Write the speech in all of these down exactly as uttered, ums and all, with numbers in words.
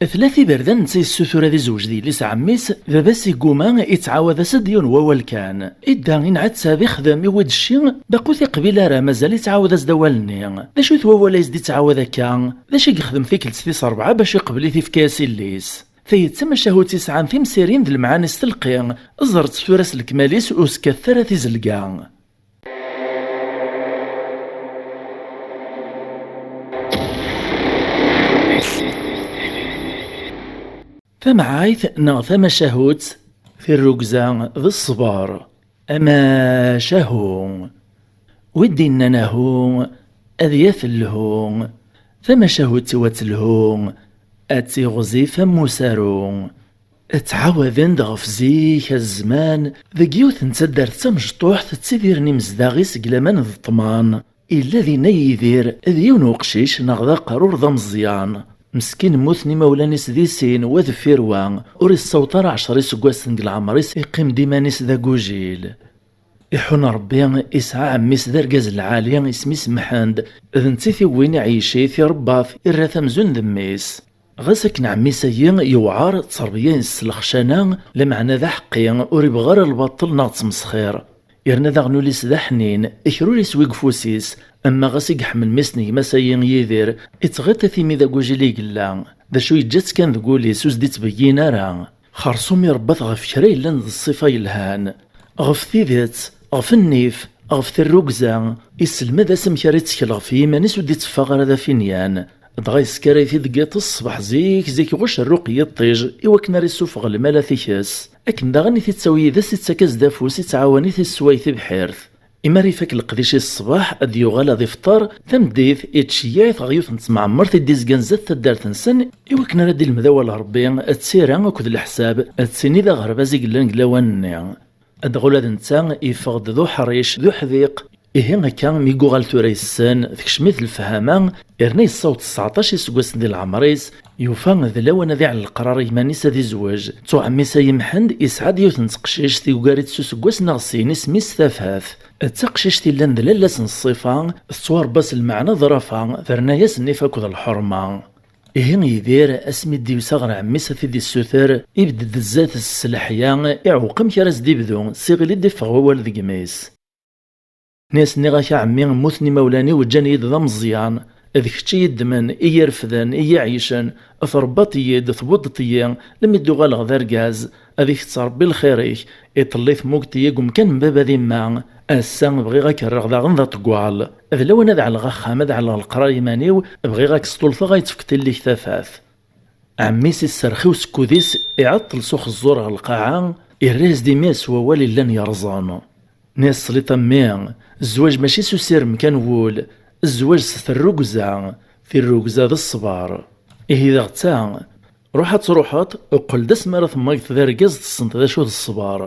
Tlata iberdan netta yessutur ad izewǧ d yelli-s n ɛemmi-s, baba-s igguma, ittɛawad-as-d yiwen wawal kan. Idda inɛetteb, ixdem, iwwi-d cci, baqi ur t-iqbil ara, mazal ittɛawad-as-d awal-nni. D acu-t wawal ay s-d-ittɛawad akka? D acu i yexdem tikkelt tis ṛebɛa bac iqbel i t-ifka-yas yelli-s? Tayi d tamacahut yesɛan timsirin d lemɛani s telqi. Ẓret tura s lekmal-is, ur skkatet ara tizelga. Tamɛayt neɣ tamacahut, tirrugza d ṣṣber. Amacahu. Wi d-innan ahu, ad yaf lhu. Tamacahut-iw ad telhu, ad tiɣzif am usaru. Ttɛawaden-d ɣef zik, a zzman, deg yiwet n taddart d tamecṭuḥt, ttidiren imezdaɣ-is deg laman d ṭṭman. Illa dinna Yidir, d yiwen uqcic neɣ d aqerur d ameẓyan. Meskin, mmuten imawlan-is di sin, wa deffir wa, ur issaweḍ ara ɛecra iseggasen deg leɛmer-is, iqqim-d iman-is d agujil. Iḥun Ṛebbi, isɛa ɛemmi-s d argaz lɛali, isem-is Mḥend, d netta i t-iwwin iɛeyc-it, iṛebba-t, irra-t amzun d mmi-s. Ɣas akken ɛemmi-s-agi yewɛer, tterbiya-ines s lexcana, lameɛna d aḥeqqi, ur ibɣi ara lbaṭel neɣ ttmesxir. Yerna daɣen ul-is d aḥnin, kra ur iswi deg ufus-is, ama ɣas i yeḥmen mmi-s n gma-s-agi Yidir, ittɣiṭ-it imi d agujil i yella. D acu yeǧǧa-tt kan deg wul-is, ur s-d-ittbeyyin ara. Xersum irebba-t ɣef kra yellan d ṣṣifa yelhan. Ɣef tidet, ɣef nnif, ɣef terrugza, isselmed-as amek ara ittkel ɣef yiman-is ur d-itteffeɣ ara d afinyan. Dɣa yeskaray-t-id deg yiṭes ṣṣbeḥ zik zik ɣuc rruq n yiṭij i wakken ara isuffeɣ lmal ad t-ikes. Akken daɣen i t-ittawi yid-s, ittak-as-d afus, ittɛawan-it, issewway tibḥirt. Imi ara ifak leqdic-is ṣṣbeḥ, ad d-yuɣal ad ifṭer, tameddit, ittceyyiɛ-it ɣer yiwet n tmeɛmert i d-izgan zdat taddart-nsen, i wakken ara d-ilmed awal Ṛebbi, d tira akked leḥsab, d tin i d aɣerbaz i yellan deg lawan-nni. Dɣa ula d netta yeffeɣ-d d uḥric, d uḥdiq. Ihi akka, mi yuɣal tura yessen, tekcem-it lefhama, yerna yessaweḍ tesɛeṭṭac iseggasen di leɛmer-is, yufa d lawan ad iɛell leqrar i yiman-is ad izweǧ. Ttuɣ ɛemmi-s-agi Mḥend yesɛa-d yiwet n teqcict, yugar-itt s useggas neɣ sin, isem-is Tafat. D taqcict yellan d lalla-s n ṣṣifa, tettwaṛebba s lmeɛna d ṛṛafa, terna-yas nnif akked lḥerma. Ihi Yidir, asmi d-yusa ɣer ɛemmi-s ad t-id-issuter, ibedd-d zdat-s s leḥya, iɛewweq amek ara s-d-ibdu, s iɣil i d-iffeɣ wawal deg imi-s. Nni-as, nniɣ-ak a ɛemmi, mmuten imawlan-iw, ǧǧan-iyi-d d ameẓyan, d kečč i yi-ddmen, i yi-refden, i yi-iɛeycen, tṛebbaḍ-iyi-d, tbuddeḍ-iyi, lemmi d-uɣaleɣ d argaz, ad ikett Ṛebbi lxir-ik, iṭelli tmugeḍ-iyi deg umkan n baba d yemma, ass-a bɣiɣ ad k-rreɣ daɣen d aṭeggal. D lawan ad ɛelleɣ axxam, ad ɛelleɣ leqrar iman-iw, bɣiɣ ad k-sṭulteɣ, ad yi-tefkeḍ illi-k Tafat. Ɛemmi-s isserxi usekkud-is, iɛeṭṭel s uxeẓẓur ɣer lqaɛa, irra-yas-d imi-s s wawal illan yerẓen. Nni-as, sliṭ a mmi, zzwaǧ mačči s usirem kan n wul, zzwaǧ s terrugza, tirrugza d ṣṣber. Ihi d aɣetta, ruḥ ad truḥeḍ, qqel-d asmi ara temmageḍ d argaz tessneḍ d acu d ṣṣber.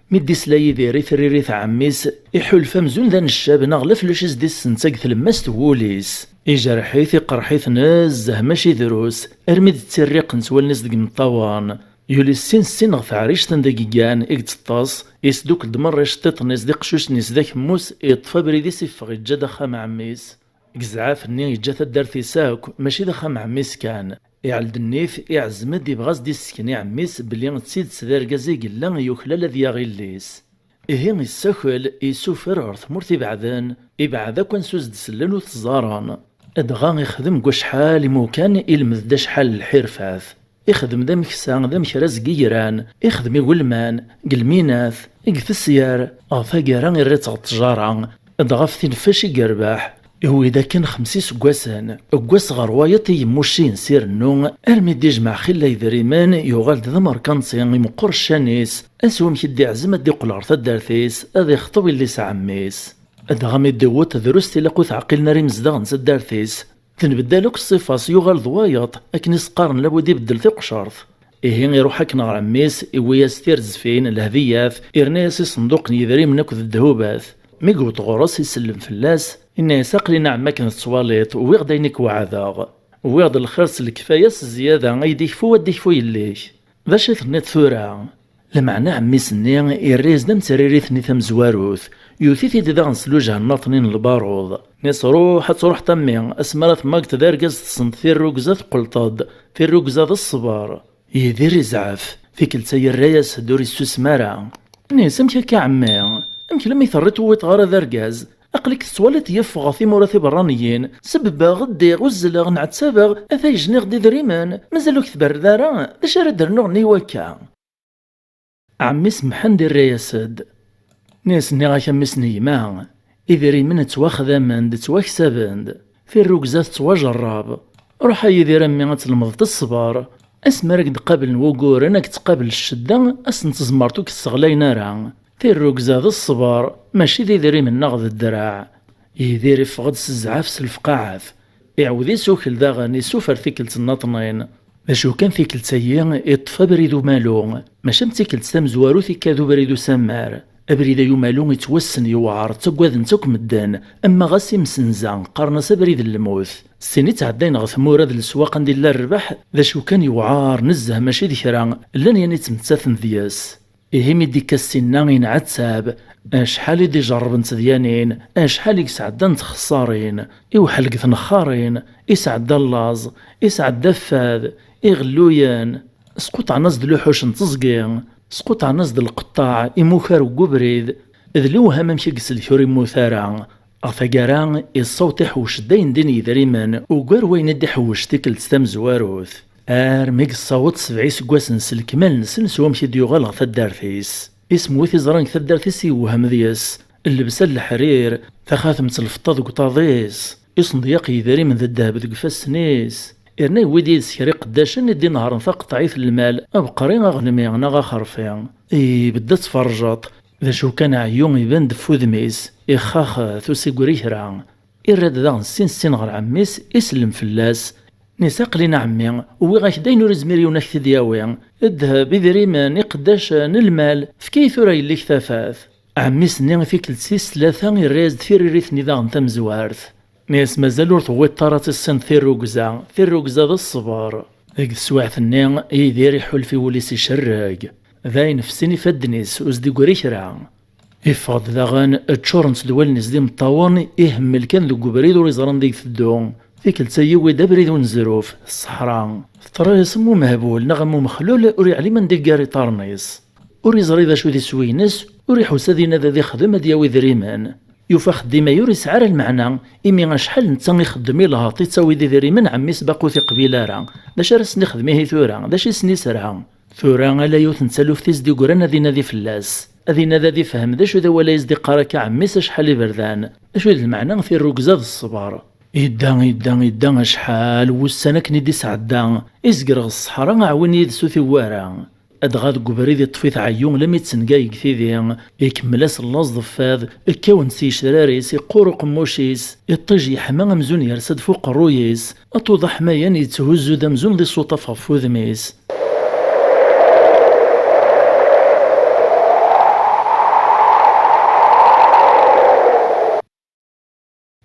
Mi d-isla Yidir i tririt n ɛemmi-s, iḥulfa amzun d aneccab neɣ lafluc i s-d-issentag tlemmast n wul-is. Ijerḥ-it, iqerḥ-it nezzeh, mačči drus, armi d tirriqent wallen-is deg imeṭṭawen. Yuli sin sin ɣer teɛrict anda i yeggan, i yetteṭṭes, isdukkel-d merra iceṭṭiṭen-is d iqcucen-is d akemmus, iṭṭef abrid-is, iffeɣ, iǧǧa-d axxam n ɛemmi-s. Deg zzɛaf-nni, iǧǧa taddart-is akk, mačči d axxam n ɛemmi-s kan. Iɛell-d nnif, iɛzem-d, ibɣa ad s-d-issken i ɛemmi-s belli d tidet d argaz i yella, yuklal ad yaɣ illi-s. Ihi issakel, isufer ɣer tmurt ibeɛden, ibeɛd akk ansi ur s-d-sellen ur t-ẓaren. Dɣa ixdem deg wacḥal imukan, ilmed-d acḥal n lḥirfat. Ixdem d ameksa, d amekraz deg yigran, ixdem igelman, deg lminat, deg tesyar, ɣer taggara irra-tt ɣer ttjara, dɣa ɣef tineffac i yerbeḥ. Iwwi-d akken xemsa iseggasen, deg wass ɣer wayeḍ i yemmucciyen s irennu, armi d-ijmeɛ xilla yedrimen, yuɣal-d d amerkanti, imeqqer ccan-is, ass wamek i d-iɛzem ad d-iqqel ɣer taddart-is, ad ixṭew illi-s ɛemmi-s. Dɣa mi d-iwweḍ, drus tilaq ur t-ɛqilen ara imezdaɣ n taddart-is. Tenbeddal akk ṣṣifa-s, yuɣal d wayeḍ, akken i s-qqaren labud ibeddel tiqecert. Ihi iruḥ akken ɣer ɛemmi-s, iwwi-yas tirzfin, lhedyat, irna-yas isenduqen n yedrimen akked ddhubat. Mi yewweḍ ɣur-s, isellem fell-as, inna-yas, aql-in a ɛemmi akken tettwaliḍ, wwiɣ-d ayen i k-weɛdeɣ. Wwiɣ-d lxir s lekfaya, s zzyada, ay d-ikfu, ad d-ikfu yelli-k. D acu i tenniḍ tura? Lameɛna ɛemmi-s-nni irra-yas-d am tririt-nni tamezwarut, yewwet-it-id daɣen s lwejha n laṭnin n lbaruḍ. Nni-as: "Ruḥ, ad truḥeḍ a mmi, asmi ara temmageḍ d argaz tessneḍ tirrugza teqqleḍ-d, tirrugza d ṣṣber." Yidir izɛef, tikkelt-a yerra-yas-d ur yessusem ara. Nni-as: "Amek akka a ɛemmi? Amek lammi terriḍ ur wwiḍeɣ ara d argaz? Aql-ik tettwaliḍ yeffeɣ timura tiberraniyin, sebbeɣ, ddiɣ, uzzleɣ, nɛettabeɣ, ata yejniɣ-d idrimen, mazal ur k-tberred ara, d acu ara d-rnuɣ nni wakka?" Ɛemmi-s Mḥend irra-yas-d: "Nni-as, nniɣ-ak a mmi-s n gma, idrimen ttwaxdamen-d, ttwaksaben-d, tirrugza tettwajerrab. Ruḥ a Yidir a mmi ad tlemdeḍ ṣṣber. Asmi ara k-d-qablen wuguren, ad k-tqabel ccedda, ass n tezmert ur k-sseɣlayen ara. Tirrugza d ṣṣber, mačči d idrimen neɣ d ddreɛ." Yidir iffeɣ-d s zzɛaf s lefqaɛat. Iɛawed isukel daɣen, isufer tikkelt n laṭnin. D acu kan, tikkelt-ayi iṭṭef abrid umalu, maca am tikkelt tamezwarut ikad ubrid usammar. Abrid-ayi umalu ittwassen yewɛer, ttaggaden-t akk medden, ama ɣas imsenza qqaren-as abrid n lmut. Sin i ttɛeddayen ɣer tmura d leswaq anda illa rrbeḥ, d acu kan yewɛer nezzeh, mačči d kra, llan yan ittmettaten deg-s. Ihi mi d-ikka ssinna inɛettab, acḥal i d-ijerrben tedyanin, acḥal i yesɛeddan n txessarin, iweḥḥel deg tnexxarin, isɛedda llaẓ, isɛedda fad, iɣelluyen, squṭɛen-as-d luḥuc n teẓgi, squṭɛen-as-d lqeṭṭaɛ, imukar deg ubrid, d lewham amek i yesselk ur immut ara. Ɣer taggara, iṣṣawt iḥewwec-d ayen din yidrimen, ugar wayen i d-iḥewwec tikkelt tamezwarut. Armi yessaweḍ sebɛa iseggasen s lekmal-nsen s wamek i d-yuɣal ɣer taddart-is. Isem wi t-iẓran deg taddart-is yewhem deg-s. Llebsa n leḥrir, taxatemt n lfeṭṭa deg uṭaḍ-is, isendyaq n yidrimen d ddheb deg ifassen-is. Yerna yewwi-d yid-s kra iqeddacen i d-inehṛen taqeṭɛit n lmal, abeqri, aɣelmi neɣ axerfi. Ibedd ad tferrjeḍ. D acu kan, ɛeyyu iban-d ɣef wudem-is, ixxaxet, ur s-igri kra. Irra-d daɣen sin sin ɣer ɛemmi-s, isellem fell-as. Nni-as: "Aql-in a ɛemmi, uwiɣ-ak-d ayen ur izmir yiwen ad ak-t-id-yawi. Ddheb, idrimen, iqeddacen, lmal, efk-iyi tura yelli-k tafat." Ɛemmi-s-nni tikkelt tis tlata irra-yas-d tiririt-nni daɣen tamezwart. Nni-as: "Mazal ur tewwiḍ ara tissineḍ tirrugza, tirrugza d ṣṣber." Deg teswiɛt-nni, Yidir iḥulfa i wul-is icerreg. Dayen fsin ifadden-is, ur s-d-igri kra. Iffeɣ-d daɣen, ččurent-d wallen-is d imeṭṭawen, ihemmel kan deg ubrid ur iẓran deg teddu. Tikkelt-a yewwi-d abrid unezruf, ṣṣeḥra. Teṭṭer-as am umehbul neɣ am umexlul, ur yeɛlim anda iggar iṭarren-is. Ur iẓri d acu d iswi-ines, ur iḥus ad inad ad ixdem ad yawi idrimen. Yufa axeddim-ayi ur yesɛi ara lmeɛna, imi acḥal netta ixeddem i lheṭ ittawi-d idrimen, ɛemmi-s baqi ur t-iqbil ara. D acu ara sen-ixdem ihi tura? D acu i sen-isra? Tura ala yiwet n taluft i s-d-iggran ad inadi fell-as. Ad inadi ad ifhem d acu d awal ay s-d-iqqar akka ɛemmi-s acḥal iberdan. D acu i d lmeɛna tirrugza d ṣṣber? Idda, idda, idda acḥal wussan akken i d-isɛedda, izger ɣer ṣṣeḥra aɛwin yid-s ur t-iwwi ara. Adɣa deg ubrid iṭṭef-it ɛeyyu lammi d-tenga deg tidi, ikemmel-as llaẓ d fad, kkawen-t s yecrar-is, iqqur uqemmuc-is, iṭij yeḥma amzun yers-d f uqerruy-is, atuḍaḥ mayan yetthuzzu-d amzun d isuṭaf ɣef wudem-is.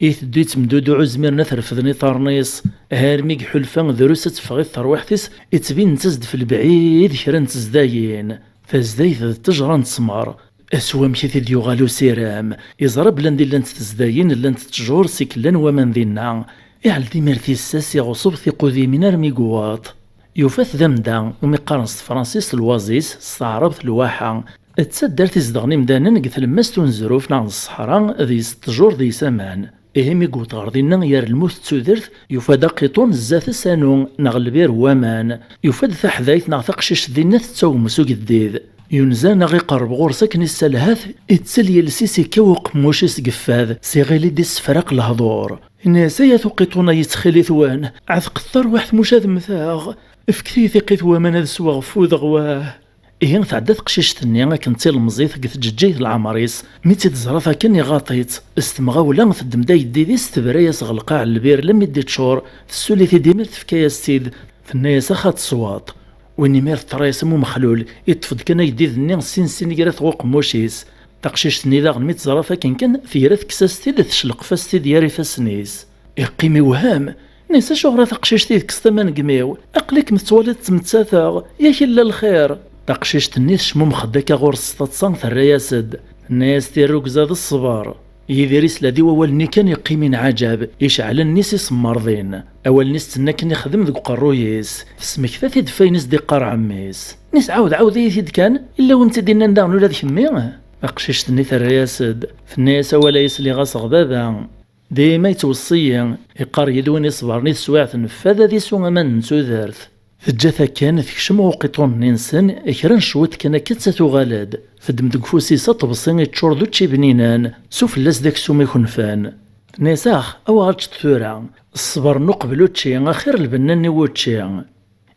Iteddu yettmeddudu ur zmiren ad t-refden iṭarren-is, armi iḥulfa drus ad teffeɣ-it terwiḥt-is, ittbin-as-d f lebɛid kra n tezdayin. Tazdayt d ttejra n ttmer. S wamek i t-id-yuɣal usirem, iẓra belli anda llant tezdayin, llant ttjur, seg llan waman dinna. Iɛell timirt-is s iɣṣeb tiqudimin armi yewweḍ. Yufa-t d amda, umi qqaren s tefransist l'oasis, s taɛrabt lwaḥa. D taddart izedɣen imdanen deg tlemmast unezruf neɣ n ṣṣeḥra, deg-s ttjur, deg-s aman. Ihi mi yewweḍ ɣer dinna, ger lmut d tudert, yufa-d aqiṭun zdat-s anu neɣ lbir n waman. Yufa-d taḥdayt neɣ taqcict dinna tettawem s ugeddid. Yunza neɣ iqerreb ɣur-s akken issalhat, ittel yiles-is, ikkaw uqemmuc-is deg fad, s iɣil i d-issefraq lehdur. Yenna-yas: "Ay at uqiṭun-a yettxil-itwen, ɛetqet tarwiḥt muc ad mmteɣ, fket-iyi tiqqit n waman ad sweɣ, ffudeɣ, wah." Ihi tɛedda teqcict-nni akken d tilemẓit deg tǧeǧǧayt n leɛmer-is, mi tt-id-teẓra akken iɣaṭ-itt, s temɣawla teddem-d ayeddid-is, tebra-yas ɣer lqaɛ n lbir lammi d-iččur, tessuli-t-id imir tefka-yas-tt-id, tenna-yas: "Axa tesweḍ." Win imir teṭṭer-as am umexlul, iṭṭef-d kan ayeddid-nni sin sin igra-t ɣer uqemmuc-is. Taqcict-nni daɣen mi tt-teẓra akken kan, tegra tekkes-as-t-id, tecleqf-as-t-id gar ifassen-is. Iqqim iwhem. Nni-as: "Acuɣer a taqcict i tekkseḍ aman deg imi-w? Aql-ikem tettwaliḍ ttmettateɣ, yak illa lxir." Taqcict-nni tecmumex-d akka ɣur-s s taḍsa, terra-yas-d, tenna-yas: "Tirrugza d ṣṣber." Yidir isla-d i wawal-nni kan, iqqim inɛaǧab, iceɛlen-nni s isemmerḍin. Awal-nni s-tenna akken ixdem deg uqerruy-is, tesmekta-t-id ɣef wayen i s-d-iqqar ɛemmi-s. Nis ɛawed, ɛawed-iyi-t-id kan, illa win tt-id-innan daɣen ula d kemmi? Taqcict-nni terra-yas-d, tenna-yas: "Awal-a i sliɣ-as ɣ baba. Dima yettweṣṣi-yi, iqqar-yi-d win iṣebren i teswiɛt n fad ad isu aman n tudert." Teǧǧa-t akken, tekcem ɣer uqiṭun-nni-nsen, kra n cwiṭ kan akka d ta tuɣal-d. Teddem deg ufus-is aṭebsi iččur d učči bninan, s ufella-s d aksum ikenfan. Tenna-yas: "Ax, awer ad teččeḍ tura. Ṣṣber n uqbel učči axir lbenna-nni n wučči."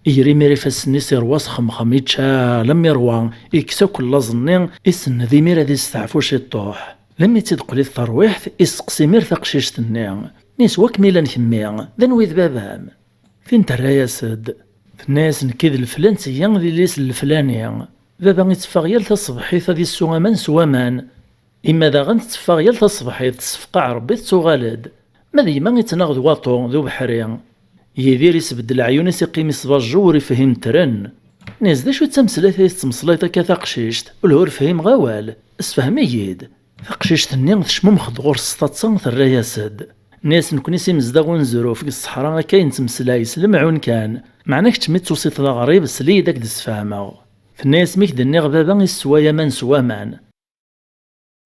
Iger imir ifassen-is, irwa s xemxem, ičča alammi irwa, ikkes akk llaẓ-nni, isenned imir ad isteɛfu ciṭṭuḥ. Lammi tt-id-teqqel-it terwiḥt, isteqsi imir taqcict-nni: "Nis, wa kem-ilan kemmi? D anwi d baba-m?" Tin terra-yas-d, tenna-yas: "Nekki d leflan, d yelli-s n leflani. Baba itteffeɣ yal taṣebḥit ad issu aman s waman. Yemma daɣen tetteffeɣ yal taṣebḥit, tessefqaɛ Rebbi, tettuɣal-d. Ma d yemma ittnaɣ d waṭu, d ubeḥri." Yidir isbedd leɛyun-is, iqqim isbajju, ur ifhim tren. Nniɣ-as: "D acu d tameslayt ay tettmeslayeḍ akka taqcict? Ula ur fhimeɣ awal. Sefhem-iyi-d." Taqcict-nni tecmumex-d ɣur-s s taḍsa, terra-yas-d. Nniɣ-as: "Nekni s imezdaɣ unezruf deg ṣṣeḥra akka i nettmeslay, s lemɛun kan. Meɛna kečč mi d-tusiḍ d aɣrib, sel-iyi-d ad k-d-sfehmeɣ." Tenna-yas: "Mi k-d-nniɣ baba issewway aman s waman,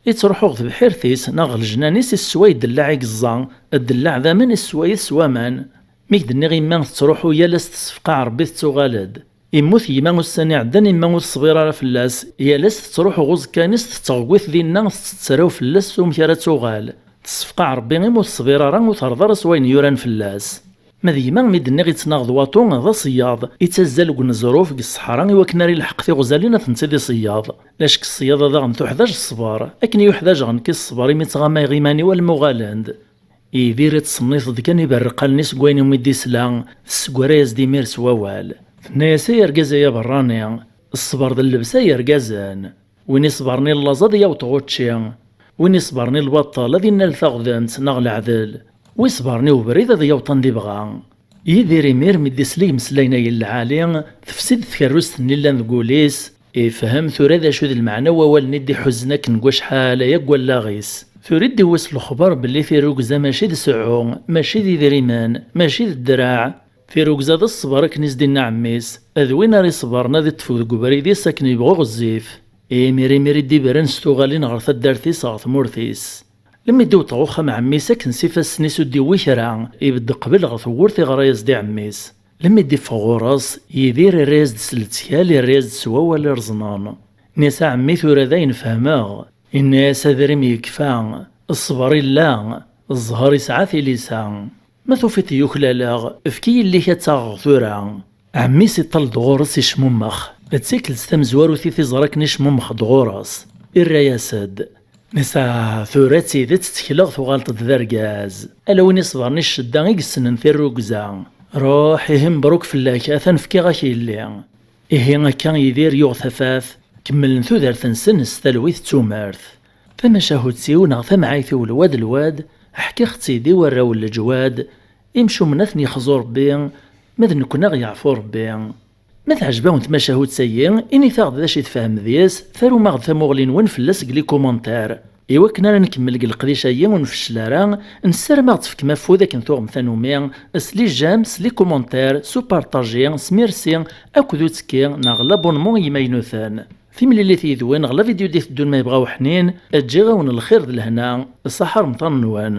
ittruḥu ɣer tebḥirt-is neɣ ɣer lejnan-is, issewway ddellaɛ i yeẓẓa, ddellaɛ d aman, issewway-it s waman. Mi k-d-nniɣ yemma tettruḥu yal ass, tessefqaɛ Rebbi, tettuɣal-d. Immut gma ussan iɛeddan, imma ur teṣbir ara fell-as, yal ass tettruḥu ɣer uẓekka-ines, tetteɣwit dinna, tettetraw fell-as s umek ara tuɣal. Tessefqaɛ Rebbi imi ur teṣbir ara, ur terḍa ara s wayen yuran fell-as. Ma d gma, mi d-nniɣ ittnaɣ d waṭu, d aṣeyyaḍ, ittazzal deg uneẓruf, deg ṣṣeḥra, i wakken ara ilḥeq tiɣzalin ad tent-id-iṣeyyaḍ. Lacek ṣṣeyyaḍ-a daɣen tuḥdaǧ ṣṣber, akken i uḥdaǧeɣ nekk i ṣṣber imi ttɣamayeɣ iman-iw alma uɣalen-d." Yidir ittṣennit-d kan, iberreq allen-is deg wayen umi d-isla, tesseggra-yas-d imir s wawal. Tenna-yas: "Ay argaz ay aberrani, ṣṣber d llebsa n yergazen. Win iṣebren i llaẓ ad yaweḍ ɣer učči. Win iṣebren i lbaṭel ad innal taɣdemt neɣ leɛdel. Wi iṣebren i ubrid ad yaweḍ anda ibɣa." Yidir imir mi d-isla i imeslayen-agi n lɛali, tefsi-d tkerrust-nni llan deg wul-is, ifhem tura d acu d lmeɛna n wawal-nni d-iḥuzen akken deg wacḥal aya deg wallaɣ-is. Tura i d-iwwi s lexbar belli tirrugza mačči d sɛu, mačči d idrimen, mačči d ddreɛ. Tirrugza d ṣṣber akken i s-d-inna ɛemmi-s, d win ara iṣebren ad iṭṭef deg ubrid-is akken yebɣu ɣezzif. Imir imir i d-ibren s tuɣalin ɣer taddart-is, ɣer tmurt-is. Lemmi d-iwweḍ ɣer uxxam ɛemmi-s akken s ifassen-is ur d-iwwi kra, ibedd qbel ɣer tewwurt, iɣra-yas-d i ɛemmi-s. Lemmi d-iffeɣ ɣur-s, Yidir irra-yas-d s lettkal, irra-yas-d s wawal ireẓnen. Nni-as: "A ɛemmi, tura dayen fehmeɣ." Inna-yas: "Adrim yekfa, ṣṣber illa, zzher isɛa tilisa. Ma tufiḍ yuklaleɣ, efk-iyi yelli-k ad tt-aɣeɣ tura." Ɛemmi-s iṭṭal-d ɣur-s icmummex. D tikkelt tamezwarut i t-iẓra akken icmummex-d ɣur-s. Irra-yas-d: "Nisa, tura d tidet ttekleɣ tuɣaleḍ-d d argaz. Ala win iṣebren i ccedda i yessnen tirrugza. Ruḥ, ihi mebruk fell-ak, atan fkiɣ-ak yelli." Ihi akka Yidir yuɣ tafat, kemmlen tudert-nsen s talwit d tumert. Tamacahut-iw neɣ tamɛayt-iw lwad lwad, ḥkiɣ-tt-id i warraw n leǧwad, imcumen ad ten-yexzu Rebbi, ma d nekkni ad ɣ-yeɛfu Rebbi. Ma teɛjeb-awen tmacahut-agi, init-aɣ-d d acu i tfehmem deg-s, tarum-aɣ-d tamuɣli-nwen fell-as deg les commentaires. Iwakken ara nkemmel deg leqdic-agi ur nfeccel ara, nessaram ad ɣ-tefkem afud akken tuɣem tanumi, s les j'aime, s les commentaires, s upartaji, s merci, akked uttekki neɣ l'abonnement i yimaynuten. Timlilit yid-wen ɣer la vidéo d-iteddun ma yebɣa uḥnin, ǧǧiɣ-awen lxir d lehna, ṣaḥa remṭan-nwen.